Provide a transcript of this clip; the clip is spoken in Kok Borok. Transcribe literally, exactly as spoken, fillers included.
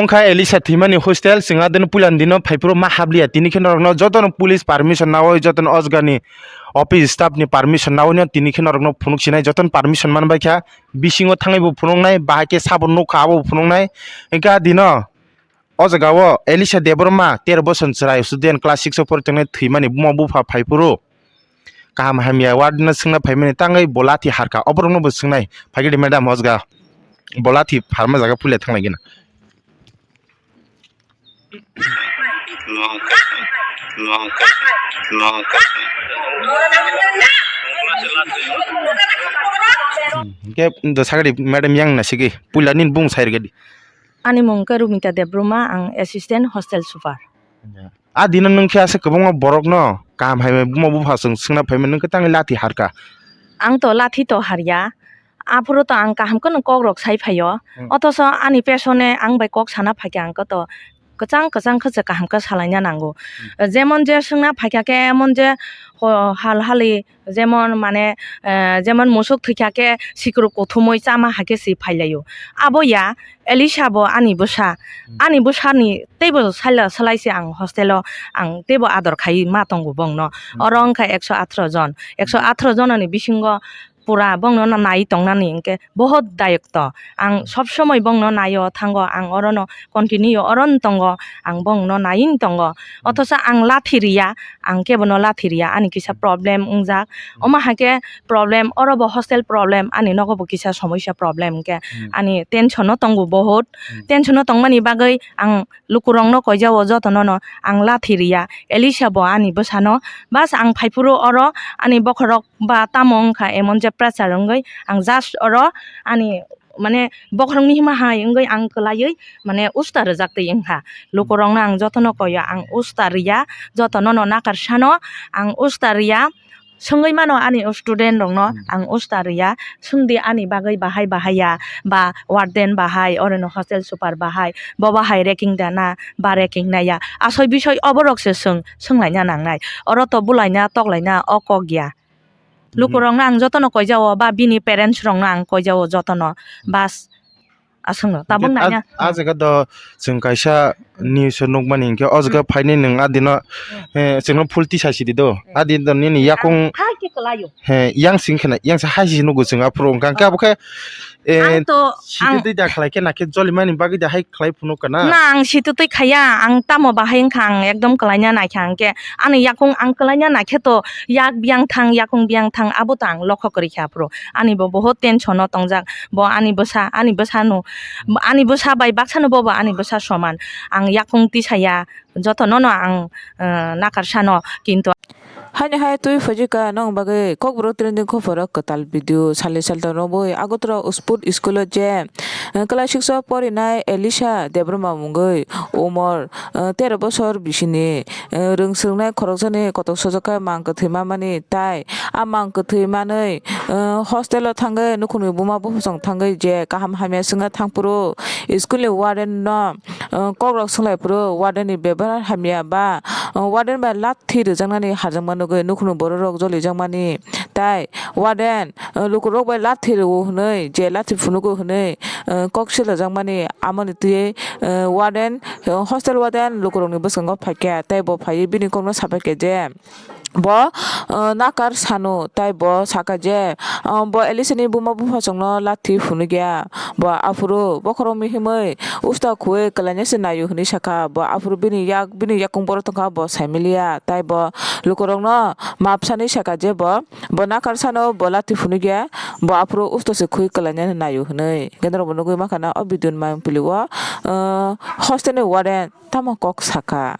Wngkha Elisha thwimani hostel, chwng adino puilani dino phaiphuru ma habliya, tini khe norokno jotono police permission nawi, jotono o jagani office staff ni permission nawi no tini khe norokno phunuk sinai, jotono permission manbaikha, bisingo thangwi bo phunuknai, bahai khe sabo nukha abo bo phunuknai. Wngkha adino o jagao Elisha Debbarma, tero bosor chwrai, student, class six o pori tongnai, thwimani buma bupha phaiphuru kaham hamya ward no swngna phaimani tangwi bo lathi harkha, oborokno bo swngnai phaikhe de madam hosga bo lathi pharma jaga puila thanglaigwna. Hwnkhe do sagadi madam yang na sigi puila nini bung sai rwgadi. Ani mung khe Rumita Debbarma, ang assistant hostel super. A dino nwng khe aswk kwbangma borokno kaham hai buma bupha chwng swngna phaimani, nwng khe tangwi lathi harkha. Ang to lathi to harya, aphuru to ang kaham kheno kok rok sai phaio. Hmm. Othoso ani pesone ang bai kok sana phaikha, ang khe to kwchang kwchang khe se kaham khe salaina nango. Hmm. Jemon je swngna phaikha khe emon je ho-, hal hali jemon mane, eh, jemon musuk thwikha khe sikru kuthumui chama hai khe se phailaio. Abo ya, Elisha bo ani bwsa, hmm, ani bwsani teibo saila salai se ang hostel o ang teibo ador khai ma tongo bongno. Hmm. Oro wngkha ekso atharo jon, ekso atharo jononi bisingo pura bongno no nai tongnani hwnkhe bohot dayokto. Ang, hmm, sob somoi bongno naio thango, ang orono continue oro wng tongo, ang bongno nai wng tongo. Hmm. Othosa ang lathi riya, ang kebono lathi riya, ani kisa problem wngjak. Hmm. Omo hai khe problem, oro bo hostel problem, ani nogo bo kisa somoisa problem hwnkhe, hmm, ani tension o tongo bohot. Hmm. Tension o tongmani bagwi ang lukurokno koijao jotono no ang lathi riya. Elisha bo ani bwsano, bas ang phaiphuru oro ani bokhorok ba tamo wngkha emon je pressure wngwi ang just oro ani mane bokhorokni hima hai wngwi ang kwlaiwi mane usta rwjak twi wngkha. Lukurokno ang jotono koyo, ang usta riya, jotono no nakar sano ang usta riya. Swngwi mano ani student rokno, hmm, ang usta riya, swngdi ani bagwi bahai bahai ya, ba warden bahai, orono hostel super bahai, bo bahai ragging dana ba ragging naiya, asoi bisoi oborok se swng, swnglaina nangnai, oro to bulaina toklaina o kok ya. Mhm. Lukurokno ang jotono koijao, ba bini parents rokno ang koijao jotono, bas. Aswkno tabuk naina. A jaga do chwng kaisa news o nukmani hinkhe o jaga, hmm, phainai nwng adino, hmm, eh, chwngno full tisa sidi do. Hmm. Adino nini yakung hai khe kwlaio. He, yang sing khena, yang sa hai si nugo chwng aphuru wngkha. Hwnkhe abo khe, eh, ang to, sidi ang twi da khlai khe nakhe jolimani bagwi da hai khlai phunuk kana? Na, ang sititwi khaya, ang tamo bahai wngkha, ang ekdom kwlaina naikha, hwnkhe ani yakung ang kwlaina naikhe to yak biyang thang, yakung biyang thang, abo to ang lokho kwrwi kha aphuru. Ani bo bohot tension o tongjak, bo ani bwsa, ani bwsano, ani bwsa bai baksano bobo ani bwsa soman. Ang yakung tisaya, jotono no ang, eh, nakar sano, kintu. Haini hai twi phajika nong bagwi Kokborok trending khoporo kwtal video salni salta romwi Agartala Sport School o je, eh, class six o porinai Elisha Debbarma mungwi umor, eh, tero bosor bisini, eh, rwng swrwngnai khoroksani kotok sojokhe mang kwthwi mamani tai a mang kwthwi manwi, eh, hostel o thangwi nukhungni buma buphusong thangwi je kaham hamya swngna thangphuru school ni warden no, eh, kokrok swnglaipuru warden ni bebohar hamya ba, eh, warden bai lathi rwjaknani harjakma nugwi nukhungni bororok jolijakmani tai warden, eh, lukurok bai lathi rwo hwnwi je lathi phunugo hwnwi, eh, kok silajakmani amoni twiwi, eh, warden, eh, hostel warden lukurokni bwskango phaikha tei bo phaiwi bini kokno sabaikha je, bo, eh, nakar sano, tei bo saka je, eh, bo Elisha ni buma buphasongno lathi phunukya. Bo aphuru bokhorok mihimwi usta khuwi kwlaina se naio hwnwi sakha. Bo aphuru bini yak, bini yakung borok tongkha, bo saimiliya. Tei bo lukurokno map sanwi sakha je bo, bo nakar sano bo lathi phunukya. Bo aphuru usta se khuwi kwlaina naio hwnwi. Gendro bo nugwi mankha na o video ni mangpili o, eh, hostel ni warden tamo kok sakha.